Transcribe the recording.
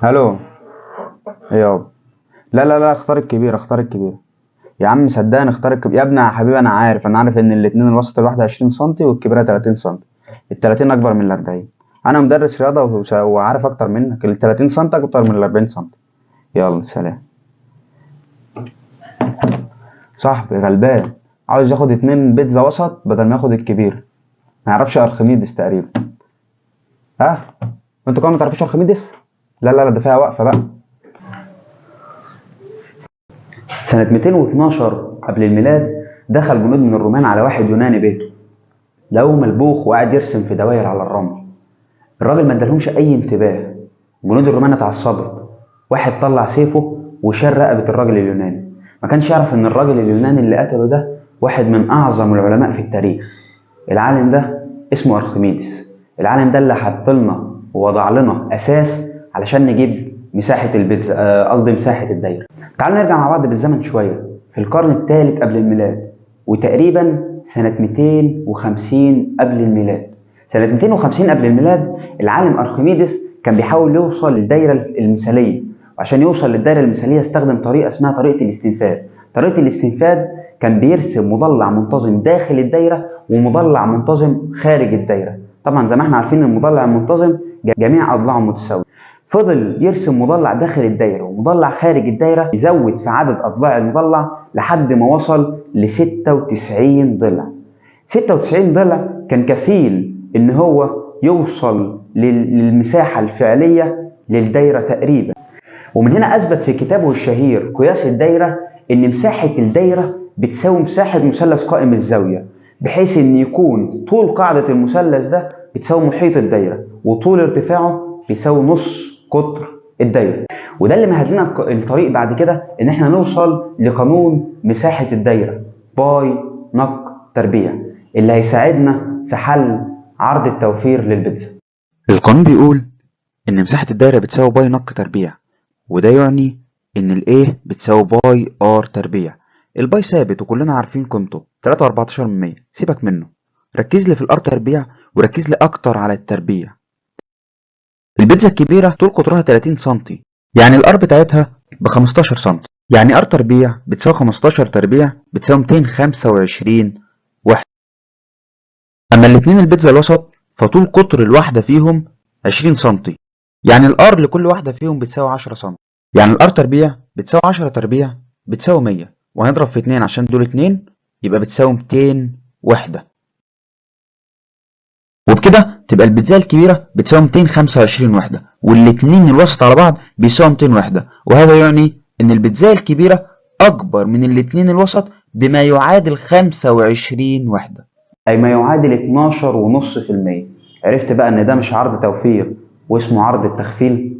الو. ايه يابا؟ لا لا لا، اختار الكبير، اختار الكبير يا عم، صدقني اختار الكبير يا ابني يا حبيبي. انا عارف ان الاتنين الوسط الواحدة 20 سنتي والكبيرة 30 سنتي، ال 30 اكبر من ال 40. انا مدرس رياضة وعارف اكتر منك، ال 30 سنتي اكتر من ال 40 سنتي. يلا سلام. صاحبي غلبان عاوز ياخد 2 بيتزا وسط بدل ما ياخد الكبير، ما يعرفش ارخميدس تقريبا. ها انتوا كمان ما تعرفوش ارخميدس؟ لا لا لا، ده فيها وقفه بقى. سنة 212 قبل الميلاد دخل جنود من الرومان على واحد يوناني بيته، لقوه ملبوخ وقاعد يرسم في دواير على الرمل. الراجل ما ادالهمش اي انتباه. جنود الرومان اتعصبت، واحد طلع سيفه وشال رقبة الراجل اليوناني. ما كانش يعرف ان الراجل اليوناني اللي قتله ده واحد من اعظم العلماء في التاريخ. العالم ده اسمه ارخميدس. العالم ده اللي حط لنا ووضع لنا اساس علشان نجيب مساحة البيتزا، قصدي مساحة الدايرة. تعالوا نرجع مع بعض بالزمن شوية، في القرن الثالث قبل الميلاد، وتقريبا سنة 250 قبل الميلاد. سنة 250 قبل الميلاد العالم أرخميدس كان بيحاول يوصل للدايرة المثالية، وعشان يوصل للدايرة المثالية استخدم طريقة اسمها طريقة الاستنفاد. طريقة الاستنفاد كان بيرسم مضلع منتظم داخل الدايرة ومضلع منتظم خارج الدايرة. طبعا زي ما احنا عارفين المضلع المنتظم جميع أضلاعه متساوية. فضل يرسم مضلع داخل الدايرة ومضلع خارج الدايرة، يزود في عدد أضلاع المضلع لحد ما وصل ل 96 ضلع. 96 ضلع كان كفيل إن هو يوصل للمساحة الفعلية للدايرة تقريبا. ومن هنا أثبت في كتابه الشهير قياس الدايرة إن مساحة الدايرة بتساوي مساحة مثلث قائم الزاوية، بحيث إن يكون طول قاعدة المثلث ده بتساوي محيط الدايرة، وطول ارتفاعه بيساوي نص قطر الدايرة. وده اللي مهد لنا الطريق بعد كده إن إحنا نوصل لقانون مساحة الدايرة باي نق تربيع، اللي هيساعدنا في حل عرض التوفير للبيتزا. القانون بيقول إن مساحة الدايرة بتساوي باي نق تربيع، وده يعني إن ال A بتساوي باي R تربيع. الباي ثابت وكلنا عارفين قيمته 3.14، سيبك منه، ركز لي في ال R تربيع وركز لي أكتر على التربيع. البيتزا الكبيرة طول قطرها 30 سنتي، يعني ال R بتاعتها ب 15 سنتي، يعني R تربيع بتساوي 15 تربيع بتساوي 225 وحدة. أما الاتنين البيتزا الوسط فطول قطر الواحدة فيهم 20 سنتي، يعني ال R لكل واحدة فيهم بتساوي 10 سنتي، يعني ال R تربيع بتساوي 10 تربيع بتساوي 100، وهنضرب في 2 عشان دول 2 يبقى بتساوي 200 وحدة. وبكده تبقى البيتزا الكبيرة بتساوي 225 وحدة، والاتنين الوسط على بعض بيساوي 200 وحدة، وهذا يعني إن البيتزا الكبيرة أكبر من الاتنين الوسط بما يعادل 25 وحدة، أي ما يعادل 12.5%. عرفت بقى إن ده مش عرض توفير واسمه عرض التخفيل.